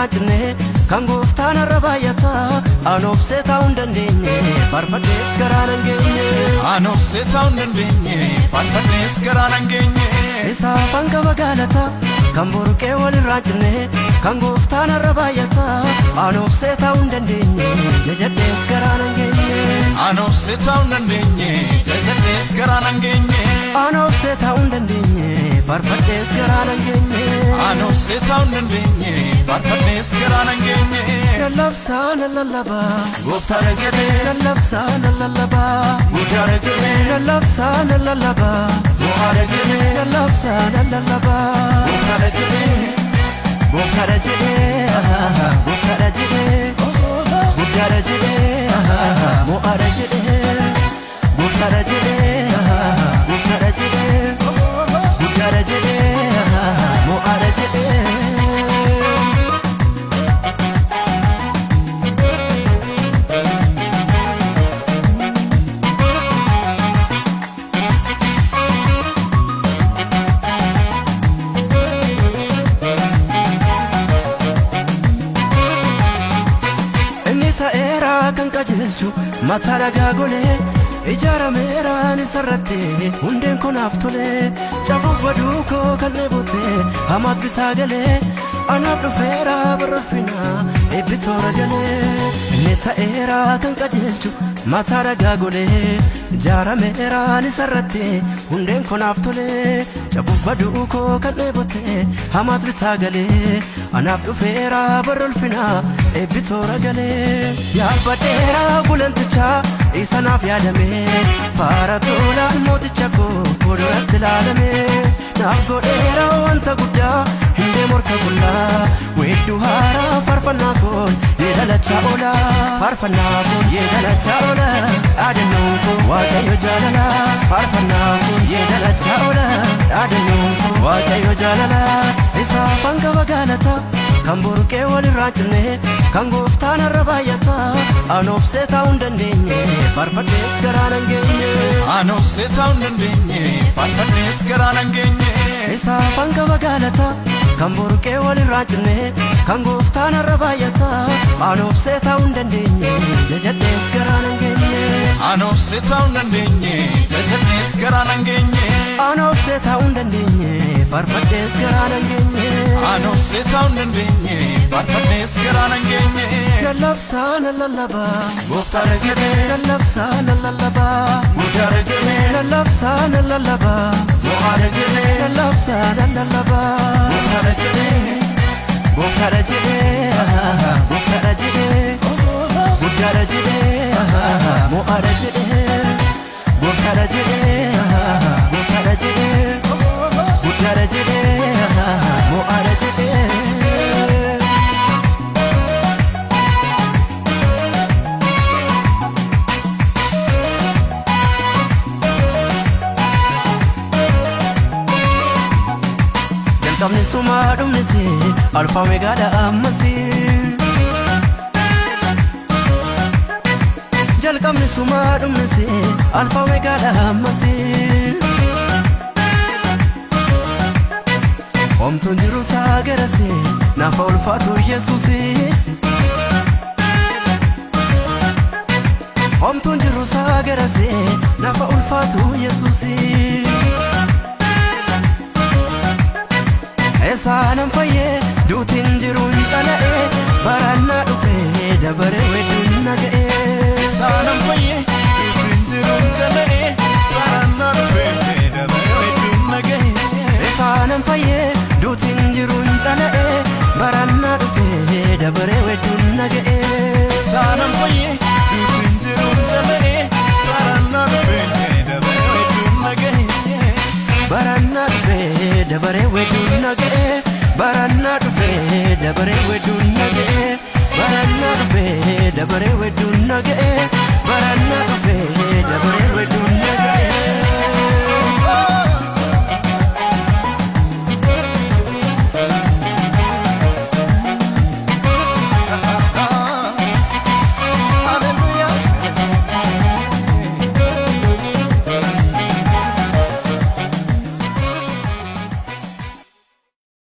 walirraa cinne kan gooftaan irra baay'ata anoobsee taa'uu hin dandeenye faarfadhees garaa nan geenye. Anoobsee taa'uu hin dandeenye faarfadhees garaa nan geenye. Isaaf hanga galataa kan burqee walirraa cinne kan gooftaan irra baay'ata anoobsee taa'uu hin dandeenye jajadhees garaa nan geenye. Anoobsee taa'uu hin dandeenye jajadhees garaa nan geenye. Anoobsee taa'uu hin dandeenye faarfadhees garaa nan geenye. Anoobsee taa'uu hin dandeenye faarfadhees garaa nan geenye. Lallabsaa nan lallabaa. Gooftaadha jedhee. Lallabsaa nan lallabaa. Guddaadha jedhee. Lallabsaa nan lallabaa. Mo'aadha jedhee. Lallabsaa nan lallabaa. Gooftaadha jedhee. Gooftaadha jedhee. Gooftaadha jedhee. Guddaadha jedhee. Mo'aadha jedhee. Gooftaadha jedhee. Gooftaadha jedhee. Guddaadha jedhee. Mo'aadha jedhee. Inni ta'eera kan qajeelchu mataa dhagaa golee ijaarameera isarratti hundeen kunaaf tolee cabuuf baduu koo kan dheebote hamaat bitaa galee anaaf dhufeera barrafina eebbi toora galee. Inni ta'eera kan qajeelchu mataa dhagaa golee ijaarameera isarratti hundeen kunaaf tolee cabuuf baduu koo kan dheebote hamaat bitaa galee anaaf dhufeera barrafina eebbi toora galee. Yaabbadheera gulantichaa isa naaf yaadame faara tolaan mooticha koo fuulduratti ilaalame naaf godheera wanta guddaa hindee morka qullaa weedduu haaraa faarfannaa koon yeedalachaa oola faarfannaa koon yeedalachaa oola dhaadannoon koo waaqayyo jaalala faarfannaa koon yeedalachaa oola dhaadannoon koo waaqayyo jaalala isaaf hanga galataa kan burqee walirraa cinne kan gooftaan irra baay'ata anoobsee taa'uu hin dandeenye faarfadhees garaa nan geenye. Anoobsee taa'uu hin dandeenye faarfadhees garaa nan geenye. Isaaf hanga galataa kan burqee walirraa cinne kan gooftaan irra baay'ata anoobsee taa'uu hin dandeenye jajadhees garaa nan geenye. Anoobsee taa'uu hin dandeenye jajadhees garaa nan geenye. Anoobsee taa'uu hin dandeenye faarfadhees garaa nan geenye. Anoobsee taa'uu hin dandeenye faarfadhees garaa nan geenye. Lallabsaa nan lallabaa. Gooftaadha jedhee. Lallabsaa nan lallabaa. Guddaadha jedhee. Lallabsaa nan lallabaa. Mo'aadha jedhee. Lallabsaa nan lallabaa. Gooftaadha jedhee. Gooftaadha jedhee. Gooftaadha jedhee. Guddaadha jedhee. Mo'aadha jedhee. Gooftaadha jedhee. Gooftaadha jedhee. Guddaadha jedhee. Mo'aadha jedhee. Jalqabni sumaa dhumnisi alfaa omeegaadha ammasi. Jalqabni sumaa dhumnisi alfaa omeegaadha ammasi. Homtuun jiru isaa garasi naafa ulfaatu Yesuusi. Homtuun jiru isaa garasi naafa ulfaatu Yesuusi. Isaanan fayyee duutiin jiruun cala'ee barannaa dhufee dabaree wedduun na ga'ee. Isaanan fayyee duutiin jiruun cala'ee barannaa dhufee dabaree wedduun na ga'ee. Isaanan fayyee duutiin jiruun cala'ee barannaa dhufee dabaree wedduun na ga'ee. Isaanan fayyee duutiin jiruun cala'ee barannaa dhufee dabaree wedduun na ga'ee. Barannaa dhufee dabaree wedduun na ga'ee. Barannaa dhufee dabaree wedduun na ga'ee. Barannaa dhufee dabaree wedduun na ga'ee. Barannaa